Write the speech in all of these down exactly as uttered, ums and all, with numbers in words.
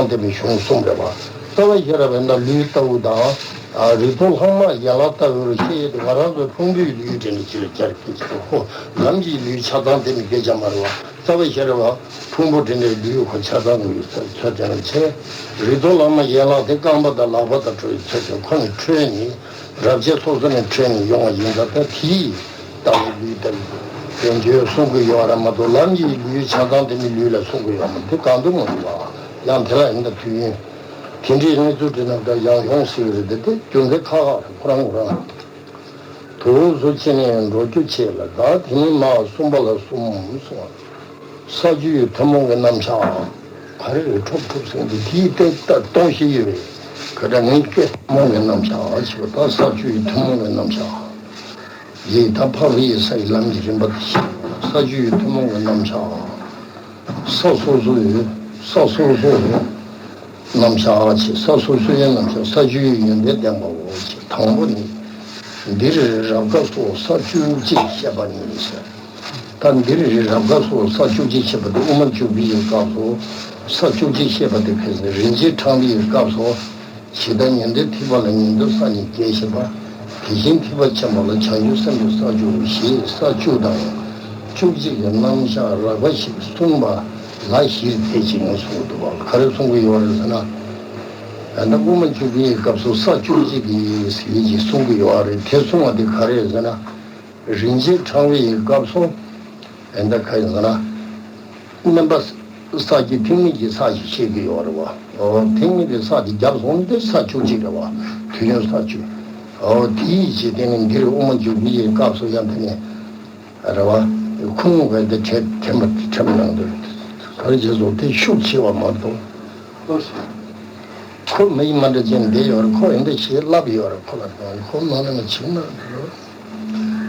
ཚང་ལྡན་པའི་གཞུང་གསུམ་རེད་བ། རྩ་བ་ཤེས་རབ་པས་ན་ལུས་ལྟ་བུ་དང་། རིགས་ཚོགས་ལྷག་མ་ཡན་ལག་ལྟ་བུར་ཤེས་ཡོད་དེ། ང་རང་ཚོའི་ཕུང་པོའི་ལུས་དྲན་ནས་ཅི་ལ་སྦྱར་གྱི་ཅི་ལ་ཧོ། ལམ་གྱི་ལུས་ཆ་ཚང་ལྡན་པའི་སྐད་ཆ་མ་རེད་བ། རྩ་བ་ཤེས་རབ་པ་ཕུང་པོ་དྲན་ནས་ལུས་ཁོ་ཆ་ཚང་ངུའི་ཚུལ་དྲན་ལ་བྱེད། རིགས་ཚོགས་ལྷག་མ་ཡན་ལག་དེ་རྐང་པ་དང་ལག་པ་དང་ཁྲོ་བའི་ཚུལ་དྲན་ཁོ་ནི་ཁྲོས་ནས། རབ་བྱེད་སོ་སོ་ནས་འཕྲོས་ནས་ཡོང་བ་ཡིན་ཙང་། ད་དེའི་ལྟ་བུའི་ལུས་ལྟ་བུའི་དོན་བརྗོད་གསུང་གི་ཡོད་ར་མ་གཏོགས། ལམ་གྱི་ལུས་ཆ་ཚང་དེ་མི་ལུས་ལ་གསུང་གི་ཡོད་མ་རེད། དེ་གང་དུ་མ་ཡིན་པ། ཡང་དེ་ལ་ཡིན་ད་དུས་ཡུན་དེ་འདྲའི་གནས་ཚུལ་དེ་རྣམས་ཀྱང་ཡང་ཡོང་སྲིད་ཀྱི་རེད་དེ། དེ་རྒྱུ་མཚན་ཁག་ཁག་རེད། ཁོ་རང་ཁོ་རང་དུས་སུ་ཕྱིན་ནས་འགྲོ་རྒྱུ་བྱེད་ལ། ད་དེ་ནི་མ་གསུམ་པ་ལ་གསུམ་གསུངས། ས་བཅུའི་ཐུན་མོང་གི་རྣམ་གཞག་ག་རེ་རེད། ཁྲོབ་ཁྲོབ་ཟེར་འདི་དེའི་སྟེང་ད་གཏོང་ཤེས་ཡོད་རེད། ག་འདྲ་ངས་སྐད་ཐུན་མོང་གི་རྣམ་གཞག་ཞེས་པ་ད་ས་བཅུའི་ཐུན་མོང་གི་རྣམ་གཞག་ཡིན། ད་འཕགས་པའི་ས་ཡི་ལམ་གྱི་རིམ་པ་དེ་ཤེས། ས་བཅུའི་ཐུན་མོང་གི་རྣམ་གཞག་ས་སོ་སོའི་ས་སོ་སོའི་རྣམ་གཞག་ཅེས། ས་སོ་སོའི་རྣམ་གཞག་ས་བཅུའི་ཡོན་ཏན་བསྟན་པའོ་ཅེས། དང་པོ་ནི། འདིར་རབ་དགའ་སོགས་ས་བཅུ་གཅིག་བཤད་པ་ནི་ཟེར། ད་འདིར་རབ་དགའ་སོགས་ས་བཅུ་གཅིག་བཤད་པ་དེ། དབུ་མ་འཇུག་པའི་སྐབས་སུ་ས་བཅུ་གཅིག་བཤད་པ་དེ་ཕལ་ཆེར་རིན་ཆེན་ཕྲེང་བའི་སྐབས་སུ། ཇི་ལྟར་ཉན་ཐོས་ཐེག་པ་ལ་ཉན་ཐོས་སངས་རྒྱས་བཞི་པ། དེ་བཞིན་ཐེག་པ་ཆེན་པོ་ལ་བྱང་ཆུབ་སེམས་དཔའི་ས་བཅུ་ཞེས་ས་བཅུ་དང་བཅུ་གཅིག་གི་རྣམ་གཞག་རགས་པ་ཞིག་གསུངས་པ་ལ་གཞིར་འཛིན་ཅིང་གསུངས་འདུག་པ། ག་རེ་གསུང་གི་ཡོད་རེད་ཟེར་ན། ད་ལྟ་དབུ་མ་འཇུག་པའི་སྐབས་སུ་ས་བཅུ་གཅིག་གི་ཟེར་གྱི་གསུང་གི་ཡོད་རེད། དེ་གསུང་བ་དེ་ག་རེ་རེད་ཟེར་ན། རིན་ཆེན་ཕྲེང་བའི་སྐབས་སུ། ཨེ་འདྲ་ག་ཡིན་ཟེར་ན། སྨན་པ་ས་ཀྱི་ཐིག་ངེས་ཀྱི་ས་ཞིག་བཤད་ཀྱི་ཡོད་རེད་བ། འོ་ཐིག་ངེས་ཀྱི་ས་དེ་རྒྱབ་སོང་དེ་ས་བཅུ་གཅིག་རེད་བ། དུས་ཡུན་ས་བཅུ། འོ་དེའི་རྗེས་དེ་ནས་འདིར་དབུ་མ་འཇུག་པའི་སྐབས་སུ་ཡང་དེ་ནས་རེད་བ། ཁུངས་དགོས་དེ་དྲན་དྲན་པ་དྲན་པ་གནང་འདུག་ག་རེ་བྱས་སོང་དེ་ཤུགས་ཆེ་བ་མ་གཏོགས། ཁོ་མི་ཡི་མ་འདྲ་ཅན་བསྡད་ཡོད་རེད། ཁོ་ཡིན་འདྲ་ཞེས་ལབ་ཡོད་རེད། ཁོ་ལ་དང་ཁོ་མ་ལ་ན་ཆིག་ན་རེད།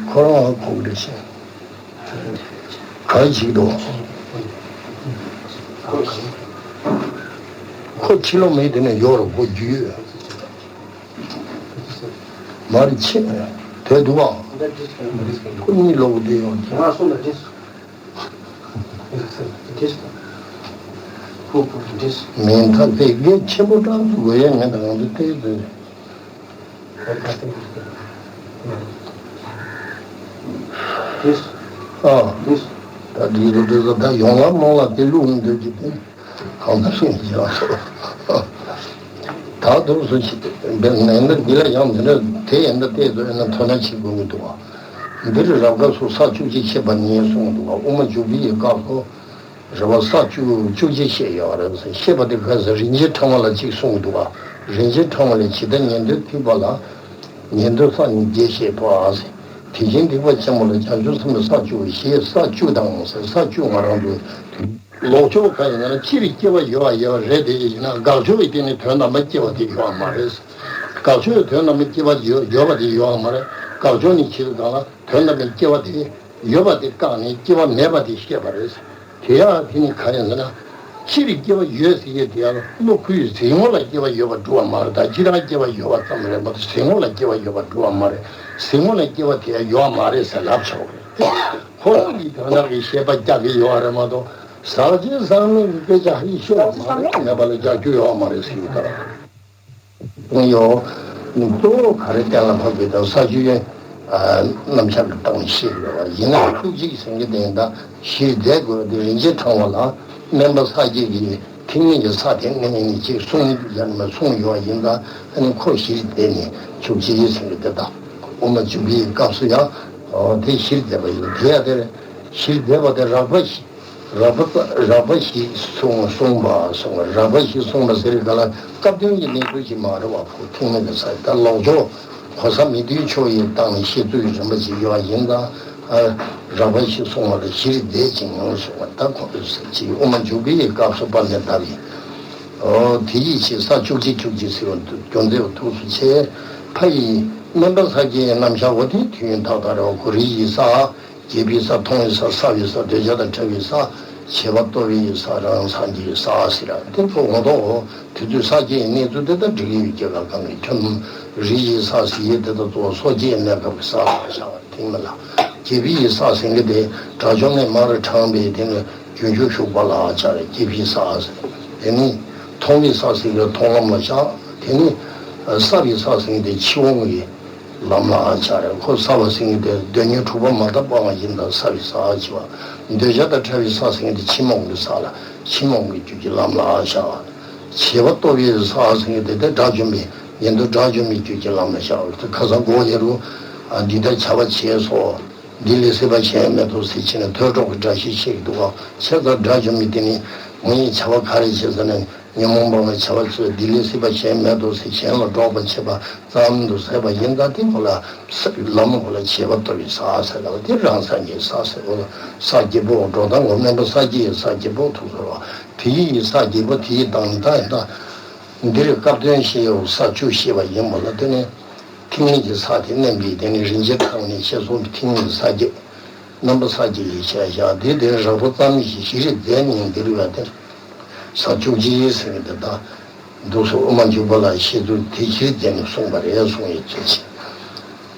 ཁོ་རང་ཧ་གོ་གི་རེད་ཤག་ག་རེ་བྱེད་ཀྱི་འདུག་ཁོ་ཕྱི་ལོགས་མི་དེ་ནས་ཡོད་རེད། ཁོ་རྒྱུས་ཡོད་མ་རེད། ཆེ་དེ་འདུག་ཨང་། ཁོ་གཉིད་ལོག་གི་བསྡད་ཡོད་ཀྱང་། མིན་ད་དེ་གལ་ཆེན་པོ་སྐྲག་དགོས་ཡ་མེད། ད་ང་ཚོ་དེ་དེ། ཨ། ད་འདི་རུ་འདི་ཚོ་ད་ཡོང་ལ་མོང་ལ་དེ་ལུགས་འདོད་ཀྱི་དེ་གང་ལྟར་ཤེས་ཀྱི་ཡོང་ཐུབ། ད་དུང་སུ་ཞིག་འདི་ལ་ཡང་འདི་འདྲ་དེ་ཡང་འདི་ལྟས་ཚོ་ཡིན་ན་དོ་སྣང་བྱེད་དགོས་ཀྱི་འདུག་བ། འདིར་རབ་དགའ་སོགས་ས་བཅུ་གཅིག་བཤད་པ་ནི་གསུངས་འདུག་བ། དབུ་མ་འཇུག་པའི་སྐབས་སུ། རེ་བ་ས་བཅུ་བཅུ་གཅིག་བཤད་ཡོད་རེད་ཟེར། བཤད་པ་དེ་ག་ཟེར། རིན་ཆེན་ཕྲེང་བ་ལ་གཅིག་གསུངས་འདུག་ག་རིན་ཆེན་ཕྲེང་བ་ལས་ཇི་ལྟར་ཉན་ཐོས་ཐེག་པ་ལ་ཉན་ཐོས་སངས་རྒྱས་བཤད་པ་ཟེར། དེ་བཞིན་ཐེག་པ་ཆེན་པོ་ལ་བྱང་ཆུབ་སེམས་དཔའི་ས་བཅུ་ཞེས་ས་བཅུ་དང་ཟེར། ས་བཅུ་ང་རང་ཚོའི་ལོག་ཕྱོགས་ག་ཡིན་ན་སྤྱིར་སྐྱེ་བ་ཡོད་པ་ཡོད་པ་རེད། དེ་ཡིན་ན་དགག་ཕྱོགས་ཀྱི་སྟེང་ནས་དོན་དམ་པར་སྐྱེ་བ་དེ་ཡོད་པ་མ་རེད། དགག་ཕྱོགས་ཀྱི་དོན་དམ་པར་སྐྱེ་བ་ཡོད་ཡོད་པ་དེ་ཡོད་པ་མ་རེད། དགག་ཕྱོགས་ནི་ཇི་ལྟར་གང་ལ། དོན་དམ་པའི་སྐྱེ་བ་དེ་ཡོད་པ་དེ་བཀག་ནས་སྐྱེ་བ་མེད་པ་དེ་བཤད་པ་རེད། དེ་ཡང་དེ་ནི་ག་རེ་ཟེར་ན། སྤྱིར་སྐྱེ་བ་ཡོད་ཟེར་ཡས་དེ་ཡང་བློ་ཁུལ་གཟིགས་ངོ་ལ་སྐྱེ་བ་ཡོད་པ་སྒྲུབ་པ་མ་རེད། ད་སྤྱིར་བཏང་སྐྱེ་བ་ཡོད་པ་ཙམ་རེད་མ་གཏོགས་གཟིགས་ངོ་ལ་སྐྱེ་བ་ཡོད་པ་སྒྲུབ་པ་མ་རེད། གཟིགས་ངོ་ལ་སྐྱེ་བ་དེ་ཡང་ཡོད་པ་མ་རེད་ཟེར་ལབ་ཆོག་གི་རེད། ཁོ་རང་གི་དོན་དག་གི་བཤད་པ་རྒྱག་གི་ཡོད་པ་རེད་མ་གཏོགས། ཟག་བཅས་ཟག་མེད་ཀྱི་སྐད་ཆ་ཧྲིལ་ཤོད་པ་མ་རེད། མེད་པ་ལ་རྒྱག་རྒྱུ་ཡོད་པ་མ་རེད་ཟེར་གྱི་ཡོད་ད། གསུངས་ཡོད། གཙོ་བོ་ག་རེ་གཏན་ལ་ཕབ་དགོས་དང་། ས་བཅུའི་རྣམ་གཞག་གི་སྟེང་ནས་བཤད་དགོས་པ་ཡིན་ན། བཅུ་གཅིག་ཟེར་མཁན་དེ་ཡིན་ད་གཞིར་འཛེག་དགོས་པ་དེ། རིན་ཆེན་ཕྲེང་བ་ལ་སྨན་པ་ས་སྐྱའི་གི་ཐིག་ངེས་ཀྱི་ས་དེ་ངེས་ངེས་ནས་ཅིག་གསུངས་ཡོད་ཡང་མ་གསུངས་ཡོད་ཡིན་ད། ཨ་ནི་ཁོ་གཞིར་འཛེགས་ནས་བཅུ་གཅིག་ཟེར་མཁན་དེ་ད་དབུ་མ་འཇུག་པའི་སྐབས་སུ་ཡང་དེ་གཞིར་འཛེགས་པ་ཡིན། དེ་ཡང་དེ་གཞིར་འཛེགས་པ་དེ་རགས་པ་ཞིག་རགས་པ་རགས་པ་ཞིག་གསུངས་གསུངས་པ་གསུངས། རགས་པ་ཞིག་གསུངས་པ་ཟེར་ག་ལ་སྐབས་དོན་གྱི་གནས་ཚུལ་ཞིག་མ་རེད་བ། ཁོ་ཐིག་ངེས་ཀྱི་ས་ད་ལོག་ཕྱོགས་གོ་ས་མི་མཐུན་ཕྱོགས་ཡི་སྟེང་ནས་བཤད་ཚུལ་གྱི་རིམ་པ་ཞིག་ཡོད་པ་ཡིན་ཙང་། རགས་པ་ཞིག་གསུངས་པ་ལ་གཞིར་འཛེགས་ཅིང་ཡང་གསུངས་པ། ད་ཁོ་ཅིག་དབུ་མ་འཇུག་པའི་སྐབས་སུ་དཔལ་ལྡན་ཟླ་བའི་འོ་དེ་ཡི་ཆེད་ས་བཅུ་གཅིག་བཅུ་གཅིག་ཟེར་བ་རྒྱུ་མཚན་ཐུགས་སུ་ཆེ། ཕ་ཡི་སྨན་པ་ས་སྐྱའི་རྣམ་གཞག་འོ་དེ་དུས་ཡུན་ཏག་ཏག་རེད་བ། ཁོ་རི་ཡི་ས། སྐྱེས་པའི་ས། མཐོང་བའི་ས། ས་བའི་ས། འདོད་ཆགས་དང་བྲལ་བའི་ས། བྱེད་པ་རྟོགས་པའི་ས། རང་སངས་རྒྱས་ཀྱི་ས་ཟེར་ཡ་དེ་ཚོ་ངོ་ཐོག་དུས་ཚོད་ས་སྐྱའི་གནས་ཚུལ་དེ་དང་འགྲིག་གི་ཡོད་ཀྱི་ལ། གང་གི་ཁྱོད་རི་ཡི་ས་ཟེར་ཡས་དེ་དང་གཙོ་བོ་སོ་སྐྱེའི་གནས་སྐབས་ཀྱི་ས་ལ་བཞག་པ་དེ་མི་ལ། སྐྱེས་པའི་ས་ཟེར་གི་དེ་དགྲ་བཅོམ་ནས་མར་དྲངས་པའི་དེ་ནི་རྒྱུན་ཞུགས་ཞུགས་པ་ལ་བྱ་རེད། སྐྱེས་པའི་ས་ཟེར་དེ་ནི། མཐོང་བའི་ས་ཟེར་གྱི་མཐོང་ལམ་ལ་བཞག་དེ་ནས་བསགས་པའི་ས་ཟེར་གྱི་དེ་ཕྱི་དབང་གི་ལམ་ལ་ཆགས་རེད། ཁོ་བསགས་པ་ཟེར་གྱི་དེ་སྡེ་སྣོད་དྲུག་པ་མ་དག་པའང་ཡིན་ད་བསགས་པའི་ས་ཆེ་བ། འདོད་ཆགས་དང་བྲལ་བའི་ས་ཟེར་གྱི་དེ་ཕྱི་མ་དབང་གི་ས་ལ་ཕྱི་མ་དབང་གི་རྒྱུད་ཀྱི་ལམ་ལ་བཞག་བྱས་པ་རྟོགས་པའི་ས་ཟེར་གྱི་དེ་དེ་དགྲ་བཅོམ་པའི་ཡིན་ད་དགྲ་བཅོམ་པའི་རྒྱུད་ཀྱི་ལམ་ལ་བཞག་ཁ་སང་གོ་ཡ་རུ་འདི་ལྟར་བྱ་བ་བྱས་སོ། འདི་ལས་སྲིད་པ་གཞན་མེད་དོ་ཟེར་བྱས་ནས་ཐོས་གྲོགས་ཀྱི་སྒྲ་ཞིག་བཤད་ཀྱི་འདུག་ག་བྱས་ཙང་དགྲ་བཅོམ་པའི་དེ་ནི་ངས་བྱ་བ་ག་རེ་བྱས་ཟེར་ན་ཉོན་མོངས་པ་ལ་བྱ་བ་བྱས་འདི་ལས་སྲིད་པ་གཞན་མེད་དོ་ཟེར་གཞན་ལ་འགྲོགས་པ་བྱེད་པ་ཙམ་དུ་ཟད་པ་ཡིན་ད་དེ་ཁོ་ལ་ལམ་ཁོ་ལ་བྱས་པ་རྟོགས་པའི་ས་ཟེར་ལ་དེ་རང་སངས་རྒྱས་ས་ཟེར་གོ་ས་བརྒྱད་པོ་འགྲོ་དང་ངོ་མེད་པ་ས་བརྒྱད་ས་བརྒྱད་པོ་ཐུགས་ཟོར་བ་དེ་ཡི་ས་བརྒྱད་པོ་དེ་ཡི་དང་ད་ཡིན་ད་འདིར་སྐབས་དོན་བཤད་ཡོད་ས་བཅུ་བཤད་པ་ཡིན་པ་ལ་དེ་ནི། ཐིག་ལེ་གི་ས་དེ་མནན་པའི་དེ་ནི་རིན་ཆེན་ཐང་ནས་ཤེས་སོང་ཐིག་ལེ་ས་བརྒྱད། རྣམ་པ་ས་བརྒྱད་ཡི་ཆ་བཞག་དེ་དེ་རགས་པ་ཙམ་ཞིག་ཞིག་རེ་མཛད་ནས་འདིར་བ་དེ། ས་བཅུ་གཅིག་ཟེར་གི་འདི་དག་འདུག་སོ་དབུ་མ་འཇུག་པ་ལ་བཤད་ཚུལ་དེ་ཞིག་མཛད་ནས་གསུངས་པ་རེད་གསུང་ཡས་ཚུལ་ཆེ།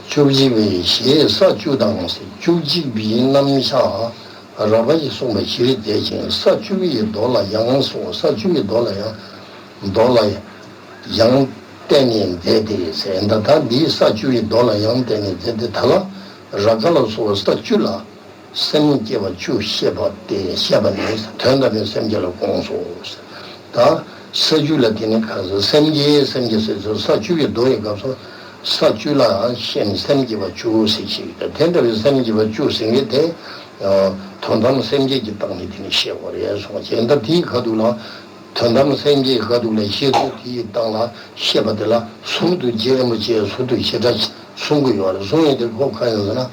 བཅུ་གཅིག་པའི་ཞེས་ས་བཅུ་དང་ཟེར་བཅུ་གཅིག་པའི་རྣམ་གཞག་རགས་པ་ཞིག་གསུངས་པ་ཞིག་རེ་མཛད་ཅིང་ས་བཅུ་པའི་མདོ་ལ་ཡང་གསུངས་ས་བཅུ་པའི་མདོ་ལ་ཡང་། མདོ་ལ་ཡང་བསྟན་ནས་མཛད་དེ་ཟེར་ད་ལྟ་འདིའི་ས་བཅུ་ཡི་མདོ་ལ་ཡང་བསྟན་ནས་མཛད་དེ་ད་ལ་རཱ་ག་ལ་སོགས་ས་བཅུ་ལ་སེམས་བསྐྱེད་པ་བཅུ་བཤད་པ་སྟེ་བཤད་པ་ནི་དོན་དམ་པའི་སེམས་བསྐྱེད་ལ་དགོངས་སོ་ཟེར། ད་ས་བཅུ་ལ་དེ་ནི་ཁ་ས་སེམས་བསྐྱེད་སེམས་བསྐྱེད་ཟེར་ཚུལ་ས་བཅུ་ཡི་མདོ་ཡི་སྐབས་སུ་ས་བཅུ་ལ་ཤེས་ནས་སེམས་བསྐྱེད་པ་བཅུ་ཟེར་ཞིག་དེ་འདྲ་བའི་སེམས་བསྐྱེད་པ་བཅུ་ཟེར་མཁན་དེ་དོན་དམ་སེམས་བསྐྱེད་ཀྱི་སྟེང་ནས་དེ་ནི་བཤད་དགོས་རེད་གསུངས་བྱས་ད་དེའི་ཁ་ཐུག་ལ། དོན་དམ་སེམས་བསྐྱེད་ཁ་ཐུག་ལ་བཤད་ཚུལ་དེའི་སྟེང་ལ་བཤད་པ་དེ་ལ་ཟུར་དུ་རྗེ་རིན་པོ་ཆེས་ཟུར་དུ་ཞེ་དྲག་གསུང་གི་ཡོད་རེད། གསུང་ཡས་དེ་ཁོ་གང་ཡིན་ཟེར་ན།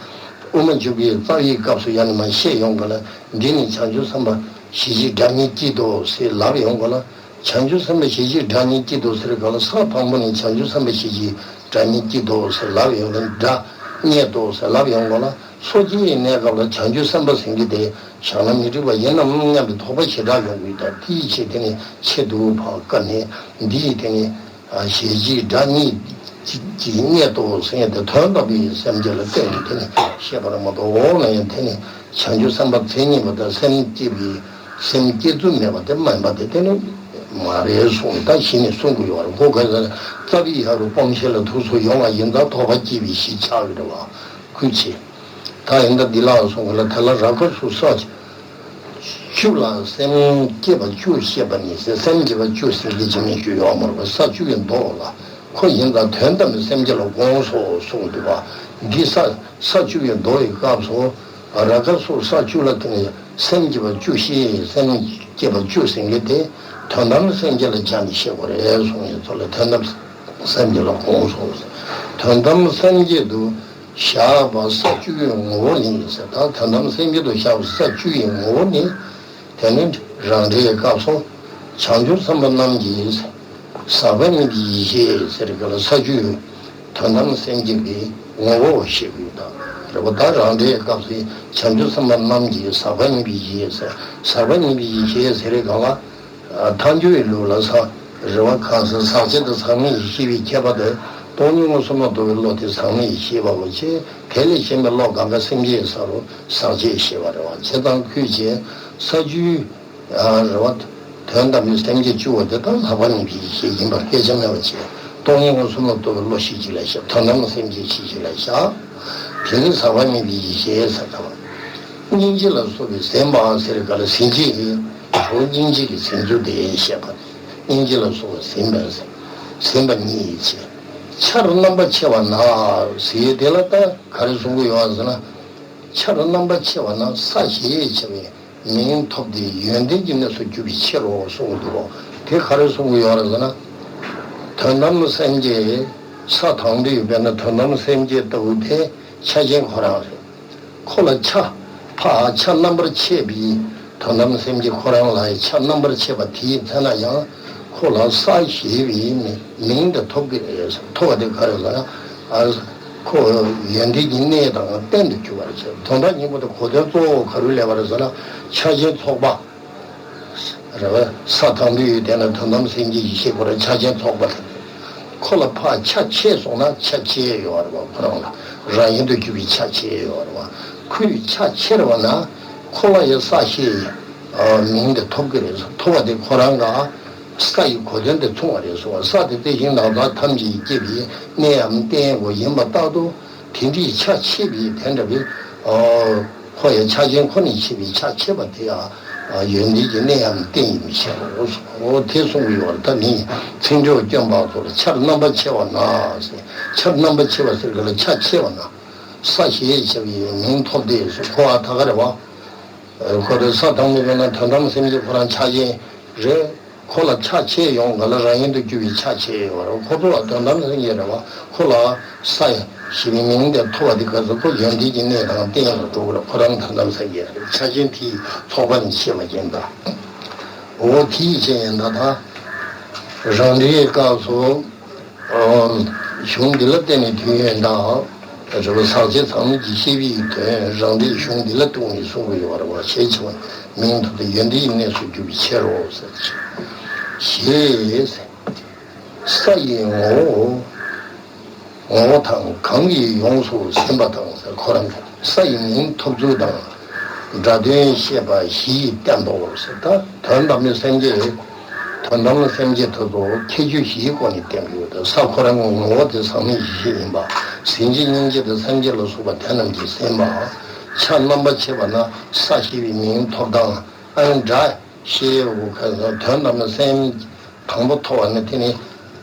དབུ་མ་འཇུག་པའི་རྩ་བའི་སྐབས་སུ་ཡང་ནས་མར་བཤད་ཡོང་ག་ལ་འདི་ནི་བྱང་ཆུབ་སེམས་དཔའ་ཞི་བྱེད་སྒྲ་གཉིས་སྐྱིད་དོ་ཟེར་ལབ་ཡོང་ག་ལ། བྱང་ཆུབ་སེམས་དཔའ་ཞི་བྱེད་སྒྲ་གཉིས་སྐྱིད་དོ་ཟེར་ག་ལ་ས་དང་པོ་ནས་བྱང་ཆུབ་སེམས་དཔའ་ཞི་བྱེད་སྒྲ་གཉིས་སྐྱིད་དོ་ཟེར་ལབ་ཡོང་ག་ལ་སྒྲ་སྙན་ཏོ་ཟེར་ལབ་ཡོང་ག་ལ། སོ་སྐྱེའི་གནས་སྐབས་ལ་བྱང་ཆུབ་སེམས་དཔའ་ཟེར་གྱི་དེ་བཞག་ན་མི་འགྲིག་པ་ཡིན་ནམ་སྙམ་པའི་དོགས་པ་ཞེ་དྲག་ཡོང་གི་ཡོད། ད་དེའི་ཆེད་དེ་ནི་ཆེད་དུ་ཕར་བཀར་ནས་འདི་ཡི་དེ་ནི་ཞི་བྱེད་སྒྲ་གཉིས་ཀྱི་སྙན་ཏོ་ཟེར་དེ་དོན་དམ་པའི་སེམས་བསྐྱེད་ལ་བརྟེན་ནས་དེ་ནི་བཤད་པར་མ་གཏོགས་འོག་ན་ཡང་དེ་ནི་བྱང་ཆུབ་སེམས་དཔའ་མཚན་ཉིད་པ་དང་སེམས་བསྐྱེད་པའི་སེམས་བསྐྱེད་ཚུལ་མེད་པ་དེ་མ་ཡིན་པ་དེ་དེ་ནི་མ་རེད་གསུངས། ད་གཞི་ནས་གསུང་གི་ཡོད་རེད། ཁོ་ག་ས་རྩ་བའི་ཡ་རུ་སྤོང་བྱེད་ལ་ཐུགས་སུ་ཡོང་བ་ཡིན་ཙང་དོགས་པ་སྐྱེས་པའི་གཞི་ཆགས་ཀྱི་རེད་བ། ཁུལ་ཆེ། ད་ཡིན་ད་འདི་ལ་སོང་གི་ལ་དེ་ལ་རག་པ་སུ་ས་བཅུ་ལ་སེམས་བསྐྱེད་པ་བཅུ་བཤད་པ་ནི་ཟེར་སེམས་བསྐྱེད་པ་བཅུ་ཟེར་གྱི་ཅི་མིན་ཞུ་ཡོད་མ་རེད་པ། ས་བཅུ་ཡི་མདོ་ལ་ཁོ་ཡིན་ད་དོན་དམ་པའི་སེམས་བསྐྱེད་ལ་དགོངས་སོ་གསུངས་འདུག་པ། འདི་ས་ས་བཅུ་ཡི་མདོ་ཡི་སྐབས་སུ་ར་ཁ་སོགས་ས་བཅུ་ལ་དེ་ནས་སེམས་བསྐྱེད་པ་བཅུ་བཤད་སེམས་བསྐྱེད་པ་བཅུ་ཟེར་གྱི་དེ་དོན་དམ་སེམས་བསྐྱེད་ལ་སྦྱར་ནས་བཤད་དགོས་རེད་གསུངས་ཡོད་ཚོ་ལ་དོན་དམ་སེམས་བསྐྱེད་ལ་དགོངས་སོ་ཟེར། དོན་དམ་སེམས་བསྐྱེད་དུ། བཞག་པ་ས་བཅུ་པའི་ངོ་བོ་ནི་ཟེར། ད་དོན་དམ་སེམས་བསྐྱེད་དུ་བཞག་པ་ས་བཅུ་པའི་ངོ་བོ་ནི། དེ་ནི་རང་འགྲེལ་སྐབས་སུ་བྱང་ཆུབ་སེམས་དཔའ་རྣམས་ཀྱི་ཟག་པ་མེད་པའི་ཡེ་ཤེས་ཟེར་ག་ལ་ས་བཅུ་དོན་དམ་སེམས་བསྐྱེད་ཀྱི་ངོ་བོ་ཞེས་པའི་དང་རེད་པ། ད་རང་འགྲེལ་སྐབས་སུ་བྱང་ཆུབ་སེམས་དཔའ་རྣམས་ཀྱི་ཟག་པ་མེད་པའི་ཡེ་ཤེས་ཟེར། ཟག་པ་མེད་པའི་ཡེ་ཤེས་ཟེར་ག་ལ། ཐལ་འགྱུར་བའི་ལུགས་ལ་ས་རེ་བ་གང་ཟག་ཟག་བཅས་དང་ཟག་མེད་ཡེ་ཤེས་པའི་ཁྱད་པར་དེ་སྟོང་ཉིད་མངོན་སུམ་ལ་རྟོགས་པའི་བློ་དེ་ཟག་མེད་ཡེ་ཤེས་པའོ། ཅེས་དེ་ལས་གཞན་པའི་བློ་གང་ག་སེམས་བསྐྱེད་ས་རུ་ཟག་བཅས་ཞེས་པ་རེད་བ། བྱས་ཙང་ཁུལ་བྱས་ས་བཅུའི་རེ་བ་དོན་དམ་པའི་སེམས་བསྐྱེད་བཅུ་པོ་དེ་དག་ཟག་པ་མེད་པའི་ཡེ་ཤེས་ཡིན་པར་སྐད་ཆ་མེད་པ་བྱས། སྟོང་ཉིད་མངོན་སུམ་ལ་རྟོགས་པའི་བློ་ཞིག་གཅིག་ལ་བཞག་དོན་དམ་སེམས་བསྐྱེད་ཞིག་གཅིག་ལ་བཞག་དེ་ནི་ཟག་པ་མེད་པའི་ཡེ་ཤེས་ཟེར་བ། སྙིང་རྗེ་ལ་སོགས་པའི་ཟིན་པ་ཟེར་ག་ལ་ཟིན་བྱེད་ཀྱི་གྲོགས་སྙིང་རྗེ་གི་ཟིན་ཚུལ་དེ་བཤད་པ་རེད། སྙིང་རྗེ་ལ་སོགས་པའི་ཟིན་པ་ཟེར། ཟིན་པ་གཉིས་ཡིན་ཕྱིར། ཆར་རྣམ་པར་ཕྱེ་བ་ན་ཟེར་དེ་ལ་ད་ག་རེ་གསུང་གི་ཡོད་ཟེར་ན། ཆར་རྣམ་པར་ཕྱེ་བ་ན་ས་ཞེས་བྱ་བའི་མིང་ཐོབ་སྟེ་ཡོན་ཏན་གྱི་གནས་སུ་གྱུར་པའི་ཕྱིར་རོ་གསུངས་འདུག་གོ། དེ་ག་རེ་གསུང་གི་ཡོད་རེད་ཟེར་ན། དོན་དམ་སེམས་བསྐྱེད་ས་དང་པོའི་དཔེར་ན་དོན་དམ་སེམས་བསྐྱེད་ལྟ་བུ་དེ་ཆ་ཅན་ཁོ་རང་རེད། ཁོ་ལ་ཆ་ཕ་ཆ་རྣམ་པར་ཕྱེ་བའི་དོན་དམ་སེམས་བསྐྱེད་ཁོ་རང་ལ་ཆ་རྣམ་པར་ཕྱེ་བ་དེའི་ཚེ་ན་ཡང་ཁོ་ལ་ས་ཞེས་པའི་མིང་དེ་ཐོབ་ཀྱི་རེད། ཐོབ་པ་དེ་ག་རེ་ཟེར་ན། ཁོ་ཡོན་ཏན་གྱི་གནས་དང་རྟེན་དུ་གྱུར་པ་རེད་ཟེར། དོན་དག་སྙིང་པོ་དེ་གོ་དོན་གཙོ་བོ་ག་རེ་སླེབས་པ་རེད་ཟེར་ན། ཆ་ཅན་ཚོགས་པ་རེད་བ། ས་དང་པོའི་དེ་ན་དོན་དམ་སེམས་བསྐྱེད་ཡེ་ཤེས་ཁོ་རང་ཆ་ཅན་ཚོགས་པ་དེ་ཁོ་ལ་ཕར་ཆ་ཕྱེ་སོང་ན་ཆ་ཕྱེ་ཡོད་རེད་བ། ཁོ་རང་ལ་རང་བཞིན་དུ་གྱུར་པའི་ཆ་ཕྱེ་ཡོད་རེད་བ། ཁོས་ཆ་ཕྱེ་རེད་བ་ན་ཁོ་ལ་ཡང་ས་ཞེས་མིང་དེ་ཐོབ་ཀྱི་རེད། ཐོབ་པ་དེ་ཁོ་རང་ག་ས་ཡི་གོ་དོན་དེ་མཚུངས་པ་རེད་གསུངས་པ། ས་དེ་དེ་བཞིན་ནམ་མཁའ་ཐམས་ཅད་ཀྱི་སྐྱེ་བའི་གནས་འམ་རྟེན་ཡོད་པ་ཡིན་པ་ལྟར་དུ། དེ་འདྲའི་ཆ་ཕྱེ་བའི་དེ་འདྲ་བའི་ཨ་ཁོ་ཡང་ཆ་ཅན་ཁོ་ནས་ཕྱེ་བའི་ཆ་ཕྱེ་བ་དེ་ཡང་ཡོན་ཏན་གྱི་གནས་འམ་རྟེན་ཡིན་པའི་ཕྱིར་རོ། འོ་དེ་གསུངས་ཀྱི་ཡོད་རེད། ད་ནི་ཚིག་འགྲོས་སྐྱོན་པ་ཚོར་ཆར་རྣམ་པར་ཕྱེ་བ་ན་ཟེར། ཆར་རྣམ་པར་ཕྱེ་བ་ཟེར་གི་ལ་ཆ་ཕྱེ་བ་ན། ས་ཞེས་བྱ་བའི་མིང་ཐོབ་སྟེ་སུ་ཁོ་བ་ད་ག་རེད་བ། ཁོ་རེ་ས་དང་མི་རེ་ན་དོན་དམ་སེམས་ཀྱི་ཁོ་རང་ཆ་ཅན་རེད། ཁོ་ལ་ཆ་ཕྱེ་ཡོང་ག་ལ་རང་ཡིན་དུ་གྱུར་པའི་ཆ་ཕྱེ་ཡོད་རེད། ཁོ་ཚོ་ལ་དོན་དམ་སེམས་ཀྱི་རེད་བ། ཁོ་ལ་ས་ཞེས་པའི་མིང་དེ་ཐོབ་པ་དེ་ག་ཚོད་ཁོ་ཡོན་ཏན་གྱི་གནས་དང་རྟེན་ལ་འགྲོ་གི་རེད། ཁོ་རང་དོན་དམ་སེམས་ཀྱི་རེད། ཆ་ཅན་དེའི་ཚོགས་པ་ནི་ཤེས་པ་ཅན་དང་། འོ་དེའི་ཕྱིར་ཡིན་ད་ད་རང་འགྲེལ་སྐབས་སུ། གཞུང་འདི་ལ་བརྟེན་ནས་དུས་ཡུན་དང་། རེ་བ་ཟག་བཅས་ཚང་མ་གི་ཤེས་པའི་དོན་རང་འགྲེལ་གཞུང་འདི་ལ་ལྟོས་ནས་གསུང་གི་ཡོད་པ་རེད་བ། ཞེས་བྱ་བ་མིང་ཐོབ་སྟེ་ཡོན་ཏན་གྱི་གནས་སུ་གྱུར་པའི་ཕྱིར་རོ། ཟེར་ཞེས། ས་ཡི་ངོ་བོ། ངོ་བོ་དང་གང་གིས་ཡོངས་སུ་ཟིན་པ་དང་ཟེར། ཁོ་རང་ས་ཡི་མིང་ཐོབ་ཚུལ་དང་སྒྲ་དོན་བཤད་པ་བཞི་ཡིས་བསྟན་ཏོ་ཟེར། ད་དོན་དམ་པའི་སེམས་བསྐྱེད། དོན་དམ་པའི་སེམས་བསྐྱེད་དེ་ཚོ་ཁྱད་ཆོས་བཞིའི་སྒོ་ནས་བསྟན་གྱི་ཡོད་དེ། ས་ཁོ་རང་གི་ངོ་བོ་དེ་ཟག་མེད་ཡེ་ཤེས་ཡིན་པ། ཟིན་བྱ་སྙིང་རྗེ་དང་སེམས་བསྐྱེད་ལ་སོགས་པ་དེ་རྣམས་ཀྱིས་ཟིན་པ། ཆ་རྣམ་པར་ཕྱེ་བ་ན་ས་ཞེས་པའི་མིང་ཐོབ་དང་ཨ་ནི་སྒྲ་ཞེས་ཡོད་ཁ་སང་དོན་དམ་པའི་སེམས། དང་པོ་ཐོབ་པ་ནི་དེ་ནི་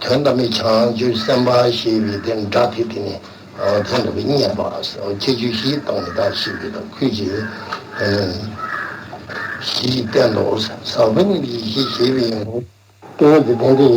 དོན་དམ་པའི་བྱང་ཆུབ་སེམས་དཔའ་ཞེས་པའི་དེ་སྒྲ་དེ་དེ་ནི་དེ་འདྲ་བའི་བསྙད་པ་ཁྱད་ཆོས་བཞིའི་སྟེང་ནས་བདག་ཤེས་པའི་དང་ཁུལ་གྱི་བཞིའི་སྟེང་དུ་ཟག་པ་ཉིད་ཀྱི་ཡེ་ཤེས་ཞེས་པའི་ཡིན་ནོ། སྟོན་པ་དེ་དེ་འདྲ་ཡིན།